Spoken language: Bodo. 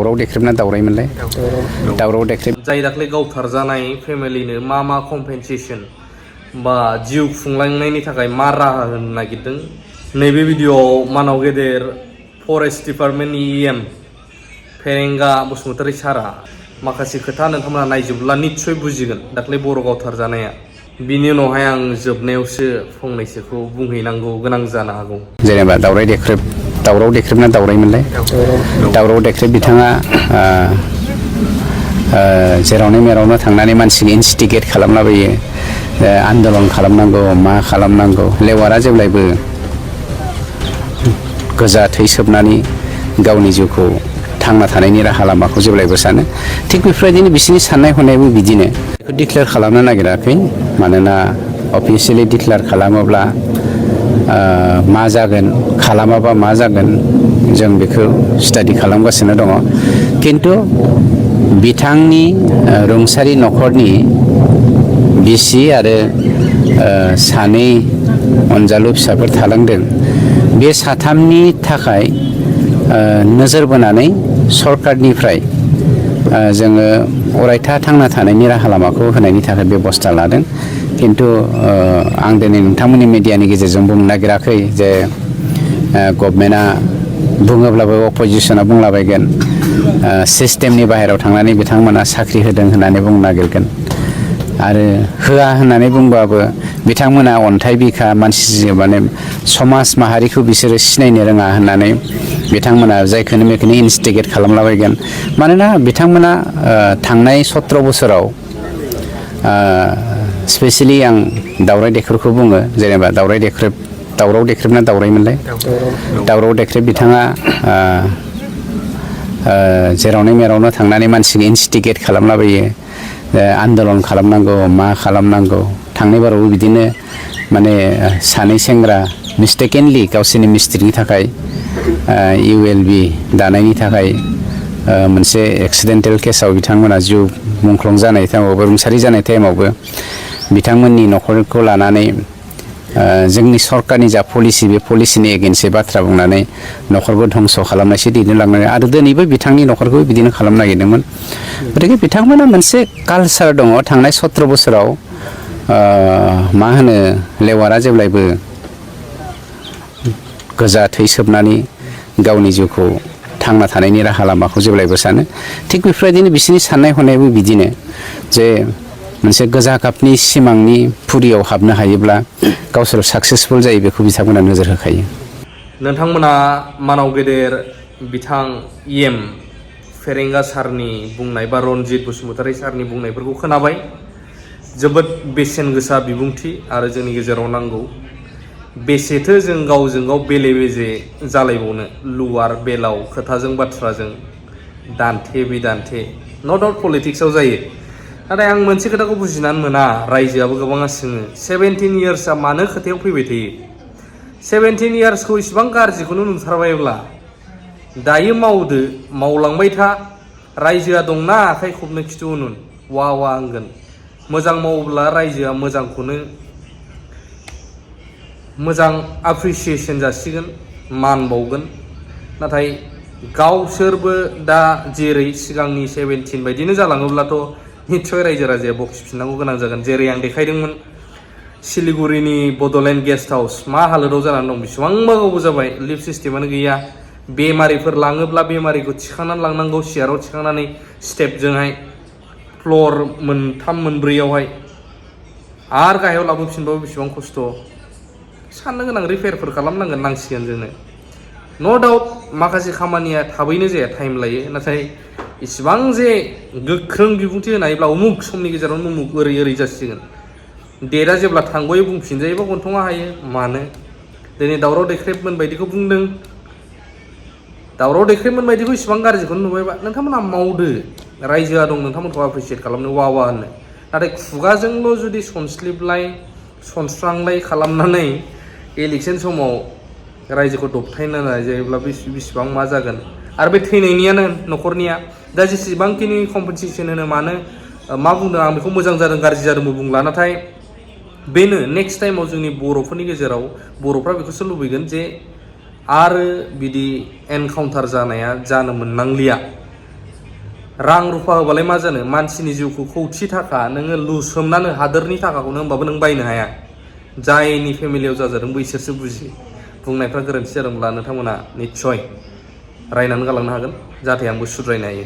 दावराव देख्रेबना दावरायमोनलाय दावराव देख्रेब जाय दाख्लै गावथारजानाय फेमिलिनो मा कम्पेनसेसन बा जिउ खुंलांनायनि थाखाय मा राहा होनो नागिरदों नैबे भिडिअआव मानाव गेदेर फरेस्ट डिपार्टमेन्टनि EM फेरेंगा बसुमतारी सारा माखासे खोथा नोंथांमोना नायजोबब्ला निस्सय बुजिगोन दाख्लै बर' गावथारजानाया बिनि उनावहाय आं जोबनायावसो फंनैसोखौ बुंहैनांगौ गोनां जानो हागौ जेनेबा दावराव देख्रेबना दावरायमोनलाय दावराव देख्रेब बिथाङा जेरावनो मेरावनो थांनानै मानसिखौ इनस्टिगेट खालामलाबायो आन्दलन खालामनांगौ मा खालामनांगौ लेवारा जेब्लायबो गोजा थै सोबनानै गावनि जिउखौ थांना थानायनि राहा लामाखौ जेब्लायबो सानो थिग बेफोरबायदिनो बिसोरनि साननाय हनायाबो बिदिनो बेखौ डिक्लेयार खालामनो नागिराखै मानोना अफिसियेलि डिक्लेयार खालामोब्ला मा जागोन खालामाबा मा जागोन जों बेखौ स्टाडि खालामगासिनो दङ किन्तु बिथांनि रुंसारि नखरनि बिसि आरो सानै अनजालु फिसाफोर थालांदों बे साथामनि थाखाय नोजोर बोनानै सरकारनिफ्राय जोङो अरायथा थांना थानायनि राहा लामाखौ होनायनि थाखाय बेबस्था लादों किन्तु आं दिनै नोंथांमोननि मिडियानि गेजेरजों बुंनो नागिराखै जे गभर्नमेन्टआ बुङोब्लाबो अपोजिसना बुंलाबायगोन सिस्टेमनि बाहेरायाव थांनानै बिथांमोना साख्रि होदों होननानै बुंनो नागिरगोन आरो होआ होननानै बुंबाबो बिथांमोना अन्थाइ बिखा मानसि माने समाज माहारिखौ बिसोरो सिनायनो रोङा होननानै बिथांमोना जायखौनो मेखौनो इनस्टिगेट खालामलाबायगोन मानोना बिथांमोना थांनाय 17 बोसोराव स्पेसियेलि आं दावराव देख्रेबखौ बुङो जेनेबा दावराव देख्रेबना दावरायमोनलाय दावराव देख्रेब बिथाङा जेरावनो मेरावनो थांनानै मानसिखौ इनस्टिगेट खालामलाबायो आन्दलन खालामनांगौ मा खालामनांगौ थांनाय बारावबो बिदिनो माने सानै सेंग्रा मिस्टेकेनलि गावसोरनि मिस्ट्रिनि थाखाय ULB दानायनि थाखाय मोनसे एक्सिडेन्टेल केसाव बिथांमोना जिउ मुंख्लं जानाय टाइमावबो रुंसारि जानाय टाइमावबो बिथांमोननि नखरखौ लानानै जोंनि सरकारनि जा पलिसि बे पलिसिनि एगेन्स्टै बाथ्रा बुंनानै नखरखौ धंस खालामनायसो दैदेनलांनाय आरो दिनैबो बिथांनि नखरखौ बिदिनो खालामनो नागिरदोंमोन गतिके बिथांमोना मोनसे कालचार दङ थांनाय 17 बोसोराव मा होनो लेवारा जेब्लायबो गोजा थै सोबनानै गावनि जिउखौ थांना थानायनि राहा लामाखौ जेब्लायबो सानो थिग बेफोरबायदिनो बिसोरनि साननाय हनायाबो बिदिनो जे मोनसे गोजा गाबनि सिमांनि फुरियाव हाबनो हायोब्ला गावसोर साक्सेसफुल जायो बेखौ बिथांमोना नोजोर होखायो नोंथांमोना मानाव गेदेर बिथां EM फेरेंगा सारनि बुंनाय बा रनजित बसुमतारी सारनि बुंनायफोरखौ खोनाबाय जोबोद बेसेन गोसा बिबुंथि आरो जोंनि गेजेराव नांगौ बेसेथो जों गावजों गाव बेले बेजे जालायबावनो लुवार बेलाव खोथाजों बाथ्राजों दान्थे बिदान्थे नो डाउट पलिटिक्सआव जायो नाथाय आं मोनसे खोथाखौ बुजिनानै मोना रायजोआबो गोबाङा सोङो 17 इयार्सआ मानो खोथायाव फैबाय थायो 17 इयार्सखौ इसिबां गाज्रिखौनो नुथारबायब्ला दायो मावदो मावलांबाय था रायजोआ दंना आखाइ खबनो खिथु उनुन वा होनगोन मोजां मावोब्ला रायजोआ मोजांखौनो मोजां एप्रिसिएशन जासिगोन मान बावगोन नाथाय गावसोरबो दा जेरै सिगांनि 17 बायदिनो जालाङोब्लाथ' निस्सय रायजो राजाया बखिफिननांगौ गोनां जागोन जेरै आं देखायदोंमोन सिलिगुरिनि बड'लेण्ड गेस्ट हाउस मा हालोदाव जानानै दं बेसेबांबा गोबाव जाबाय लिफ्ट सिस्टेमानो गैया बेमारिफोर लाङोब्ला बेमारिखौ थिखांनानै लांनांगौ सियाराव थिखांनानै स्टेपजोंहाय फ्ल'र 3 4आवहाय आरो गाहायाव लाबोफिनबाबो बेसेबां खस्थ' साननो गोनां रिपेयारफोर खालामनांगोन नांसिगोन जोंनो नो डाउट माखासे खामानिया थाबैनो जाया टाइम लायो नाथाय इसिबां जे गोख्रों बिबुंथि होनो हायोब्ला उमुक समनि गेजेरावनो उमुक ओरै जासिगोन डेटआ जेब्ला थांगयो बुंफिनजायोबा गन्थङा हायो मानो दिनै दावराव देख्रेबमोन बायदिखौ बुंदों दावराव देख्रेबमोन बायदिखौ इसिबां गाज्रिखौनो नुबायबा नोंथांमोना मावदो रायजोआ दं नोंथांमोनखौ एप्रिसिएट खालामनो वा होननो नाथाय खुगाजोंल' जुदि सनस्रांलाय खालामनानै इलेक्सन समाव रायजोखौ दबथायनो नाजायोब्ला बेसेबां मा जागोन आरो बे थैनायनियानो नखरनिया दा जेसेबांखिनि कम्पेनसेसन होनो मानो मा बुंदों आं बेखौ मोजां जादों गाज्रि जादोंबो बुंला नाथाय बेनो नेक्स्ट टाइमाव जोंनि बर'फोरनि गेजेराव बर'फ्रा बेखौसो लुबैगोन जे आरो बिदि एनकाउन्टार जानाया जानो मोननांलिया रां रुफा होबालाय मा जानो मानसिनि जिउखौ खौथि थाखा नोङो लुसोमनानै हादोरनि थाखाखौनो होमबाबो नों बायनो हाया जायनि फेमिलियाव जाजादों बैसोरसो बुजियो बुंनायफ्रा गोरोन्थि जादोंब्ला नोंथांमोना निस्सय रायनानै गालांनो हागोन जाहाथे आंबो सुद्रायनो हायो